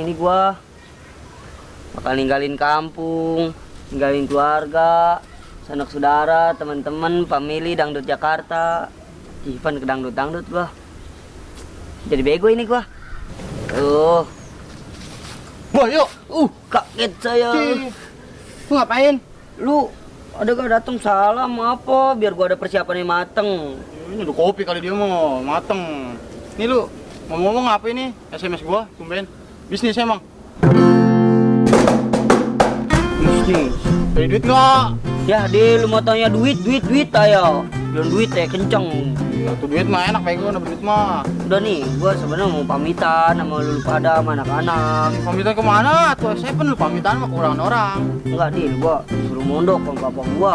ini gua. Bakal ninggalin kampung, ninggalin keluarga, sanak saudara, teman-teman, family dangdut Jakarta. Ivan ke dangdut gua. Jadi bego ini gua. Wah, yuk. Kaget saya. Lu ngapain? Lu ada gak datang salam apa? Biar gua ada persiapan yang mateng. Ini udah kopi kali dia mau mateng. Nih lu, ngomong-ngomong apa ini? SMS gua, tumben. Bisnis emang. Bisnis. Beli duit nggak? Ya, lu mau tanya duit ayo. Belum duit ya kenceng. Ya, tuh duit mah enak bego, duit mah. Udah nih, gua sebenarnya mau pamitan sama lu pada sama anak-anak. Pamitan kemana? Tuh S7 lu pamitan sama kekurangan orang. Enggak, Dil, gua disuruh mondok sama bapak gua.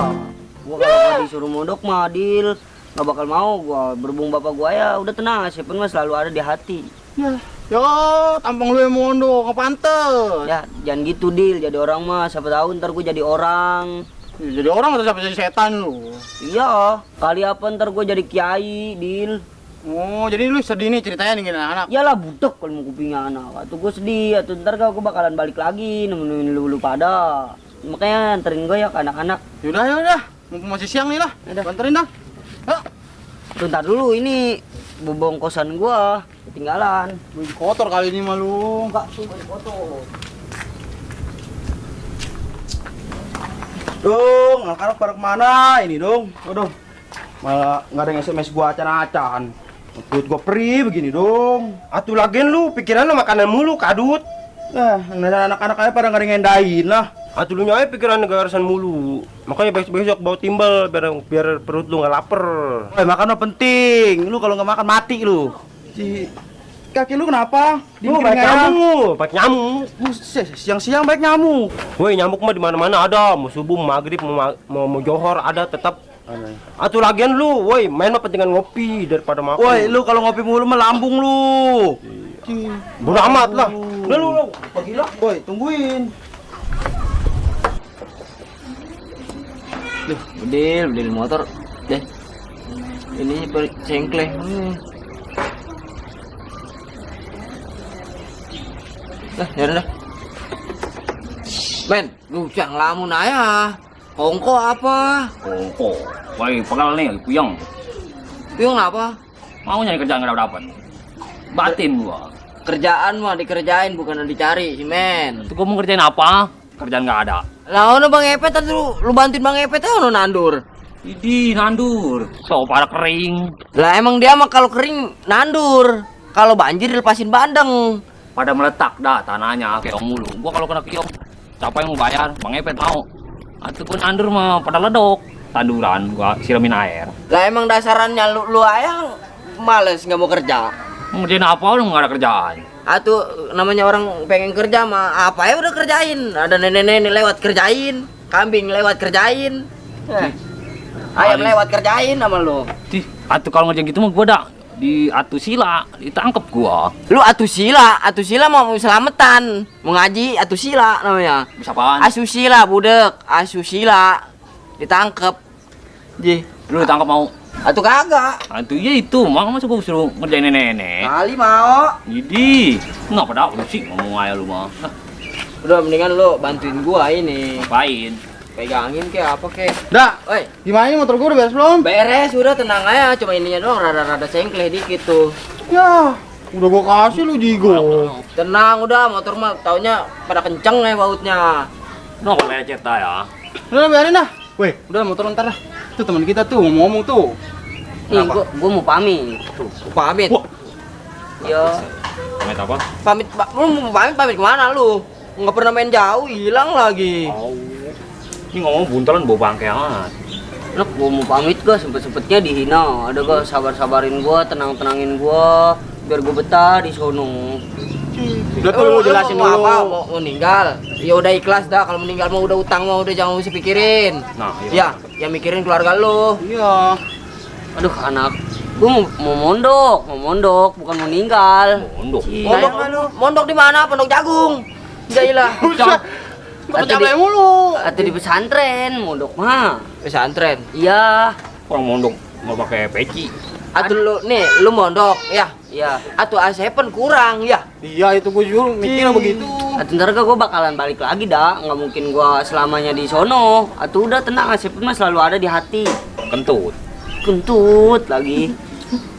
Gua kalau nggak disuruh mondok mah, Dil, nggak bakal mau gua. Berhubung bapak gua ya udah tenang, S7 mah selalu ada di hati. Ya, tampang lu yang mondok, nggak pantes. Ya, jangan gitu, Dil. Jadi orang mah, siapa tahu ntar gua jadi orang. Ya, jadi orang atau siapa jadi setan lu? Iya, kali apa ntar gua jadi kiai, Dil. Oh, jadi lu sedih nih ceritanya nih anak. Iyalah butek kalau mau kupingnya anak. Atau gue sedih, atau ntar gua bakalan balik lagi nemenin lu pada. Makanya anterin gue ya ke anak-anak. Yaudah. Mumpung masih siang nih lah. Yaudah. Banterin dah. Yuk. Bentar dulu, ini bobong kosan gua ketinggalan. Baju kotor kali ini mah lu. Enggak, tuh baju kotor. Dong, anak-anak pada kemana ini dong? Aduh, malah nggak ada yang SMS gua acan-acan. Perut gua perih begini dong. Atuh lagian lu, pikiran lu makanan mulu, kadut. Nah, anak-anak aja pada nggak ada yang ngendain lah. Atuh lu nyai pikiran negarasan mulu. Makanya besok-besok bawa timbal biar perut lu nggak lapar. Makan mah penting. Lu kalau nggak makan mati lu. Si kaki lu kenapa? Lu banyak nyamuk. Siang-siang banyak nyamuk. Woi, nyamuk mah di mana-mana ada. Mau subuh, maghrib, mau johor ada tetap. Atuh lagian lu, woi, main mah pentingan ngopi daripada makan. Woi, lu kalau ngopi mulu mah lambung lu. Bodo amat lah. Udah lu, pergi lah. Woi, tungguin. Duh, bedil motor deh. Ini cengkleh. Ya udah. Men, lu jangan ngelamun aja. Kongko apa? Kongko, woi pegal nih, puyeng. Puyeng apa? Mau nyari kerjaan nggak dapet. Batin gua. Kerjaan mah dikerjain bukan dicari, si men. Tuh gua mau kerjain apa? Kerjaan nggak ada. Lah ono Bang Epet tadi lu bantuin Bang Epet aja ono nandur. Idi nandur, so pada kering. Lah emang dia mah kalau kering nandur, kalau banjir dilepasin bandeng. Pada meletak dah tanahnya, keong mulu. Gua kalau kena keong, siapa yang mau bayar? Bang Epet mau. Atau gua nandur mah pada ledok. Tanduran gua siramin air. Lah emang dasarannya lu aja males nggak mau kerja. Ngerjain apa lu nggak ada kerjaan? Atuh namanya orang pengen kerja mah apa ya udah kerjain. Ada nenek-nenek lewat kerjain, kambing lewat kerjain. Ayam lewat kerjain sama lu. Atuh kalau ngerjain gitu mah gua dah di atusila ditangkep gua. Lu atusila mau selamatan, mau ngaji atusila namanya. Bisa apaan? Asusila budek, asusila ditangkep. Lu ditangkep mau? Atuh kagak. Atuh iya itu, masa gua suruh ngerjain nenek. Kali mau. Jadi, ngapa dah lu sih ngomong aja lu mah. Udah mendingan lu bantuin gua ini. Ngapain? Pegangin kayak apa kek. Dah, Woi, gimana ini motor gua udah beres belum? beres udah tenang aja, cuma ininya doang rada-rada cengkleh dikit tuh. Ya, udah gua kasih lu jigo. Tenang udah, motor mah taunya pada kenceng ya bautnya. Kenapa lecet dah ya? Udah biarin dah. Weh, udah motor ntar dah. Tuh teman kita tuh ngomong tuh. Nih, gua mau pamit. Tuh, pamit. Wah. Iya. Pamit apa? Lu mau pamit kemana lu? Nggak pernah main jauh, hilang lagi. Oh. Ini ngomong buntelan bau bangke amat. Loh, gua mau pamit gua sempet-sempetnya dihina. Ada gua sabar-sabarin gua, tenang-tenangin gua biar gua betah di sono. Udah tuh lu jelasin mau dulu. apa? Mau meninggal? Ya udah ikhlas dah, kalau meninggal mau udah utang mau udah jangan usah pikirin. Nah, Ya, yang mikirin keluarga lu. Iya. Aduh, anak. Gua mau mondok, bukan mau meninggal. Mondok. Mondok di mana? Pondok Jagung. Jailah. Gak percaya mulu. Atau di pesantren, mondok mah. Pesantren. Iya. Orang mondok mau pakai peci. Atuh lu mondok, ya. Iya. Atuh A7 kurang, ya. Iya itu gue jujur mikirnya begitu. Atuh ntar gue bakalan balik lagi dah, nggak mungkin gue selamanya di sono. Atuh udah tenang, nasib mah selalu ada di hati. Kentut. Kentut lagi.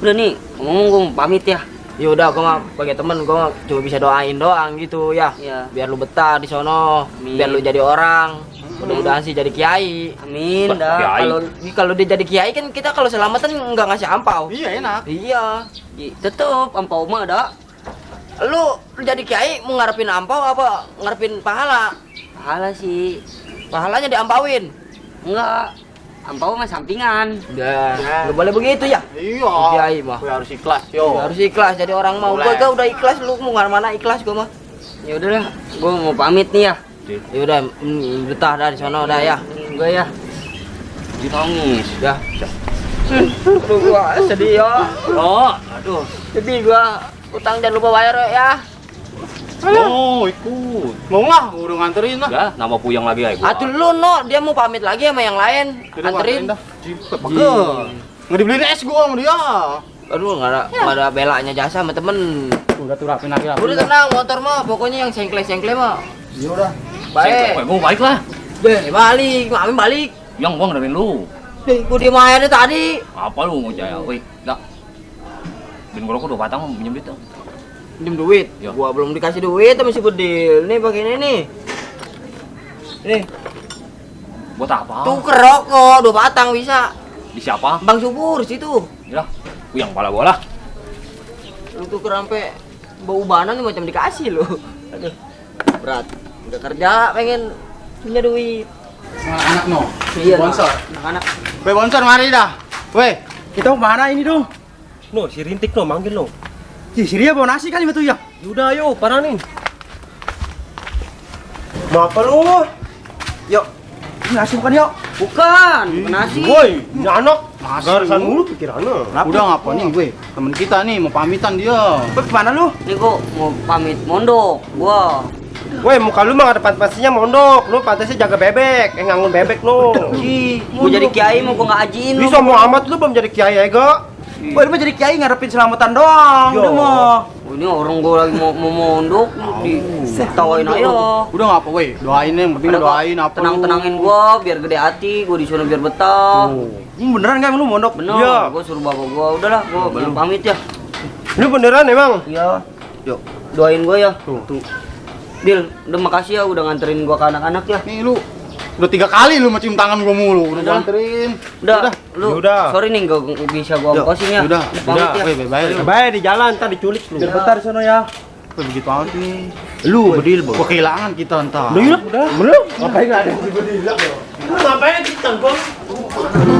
Udah nih, ngomong gue mau pamit ya. Ya udah, gua mah sebagai temen gua cuma bisa doain doang gitu ya. Iya. Biar lu betah di sono, Amin. biar lu jadi orang. Mudah-mudahan sih jadi kiai. Amin Bah, dah. kiai. Kalau dia jadi kiai kan kita kalau selamatan nggak ngasih ampau. Iya enak. Iya. Tetep ampau mah ada. Lu jadi kiai mau ngarepin ampau apa ngarepin pahala? Pahala sih. Pahalanya diampauin. Enggak. Ampau mah sampingan. Udah, nggak boleh begitu ya. Iya. Kiai mah. Gue harus ikhlas yo. Harus ikhlas jadi orang mau. Boleh. Gua udah ikhlas, lu mau mana ikhlas gua mah. Ya udahlah, gue mau pamit nih ya. Ya udah, betah dah di sono dah ya. Gue ya. Ditangis. Ya. Aduh gua sedih ya. Oh, Aduh, sedih gua. Utang jangan lupa bayar ya. Oh ikut. Mau nggak? Gue udah nganterin lah. ya nama puyeng lagi ya gua. Atuh lu no, dia mau pamit lagi sama yang lain. Udah Anterin. dah. Pegel. Nggak dibeliin es gue sama dia. Aduh, nggak ada belanya jasa sama temen. Udah tuh rapin lagi. Udah tenang, motor mah pokoknya yang sengkle-sengkle mah. Iya udah. Baik. Gue baik lah. Deh, balik, Amin balik. Yang gua ngedengerin lu. Deh, gua diem aja deh tadi. Apa lu mau jaya? Wih, dah. Bin gua 2 batang pinjam duit dong. Pinjem duit. Ya. Gua belum dikasih duit sama si Bedil. Nih pakai ini nih. Nih, Buat apa? tuker rokok 2 batang bisa. Di siapa? Bang Subur situ. Ya, puyeng pala gua lah. Lu tuker sampai bau banan nih macam dikasih lu. Aduh, berat. Udah kerja pengen punya duit. Anak no. Iya, Sponsor. Anak-anak. Weh sponsor mari dah. Weh. Kita mau mana ini dong? No, si Rintik no, manggil no. Si Ria bawa nasi kali betul ya? Yaudah ayo, paranin. Mau apa lu? Yuk, ini nasi bukan yuk? Bukan, bukan nasi. Woi, ini anak. Nasi Garisan lu. mulu pikirannya. Udah ngapa nih gue? Temen kita nih mau pamitan dia. Lu kemana lu? Nih gue mau pamit mondok. Gua. Woi, muka lu mah ada pastinya mondok. Lu pantasnya jaga bebek, nganggur bebek no. Gue jadi kiai mau gue nggak ajiin lu. Bisa mau amat lu belum jadi kiai ya, Ga? Wah, dia mah jadi kiai ngarepin selamatan doang. Yo. Dia mah. Oh, ini orang gue lagi mau mondok, ditawain aja. Udah ngapa weh? Doain yang penting doain apa lu. Tenang-tenangin gua biar gede hati, gua disuruh biar betah. Beneran kan lu mondok? Bener, Iya. gua suruh bapak gua. Udahlah, gua belum pamit ya. Ini beneran emang? Iya. Yuk. Doain gua ya. Tuh. Dil, udah makasih ya udah nganterin gua ke anak-anak ya. Nih lu udah 3 kali lu cium tangan gua mulu. Udah Udah. nganterin. Udah, lu. Yaudah. Sorry nih gak bisa gua Yuk, ongkosin ya. Udah. Pamit ya. Weh, bye. Baik di jalan, ntar diculik lu. Biar betah di sono ya. Weh, begitu amat nih. Lu Bedil, Bang. Gua kehilangan kita entar. Udah, ngapain nggak ada si Bedil? Lu ngapain kita, Bang?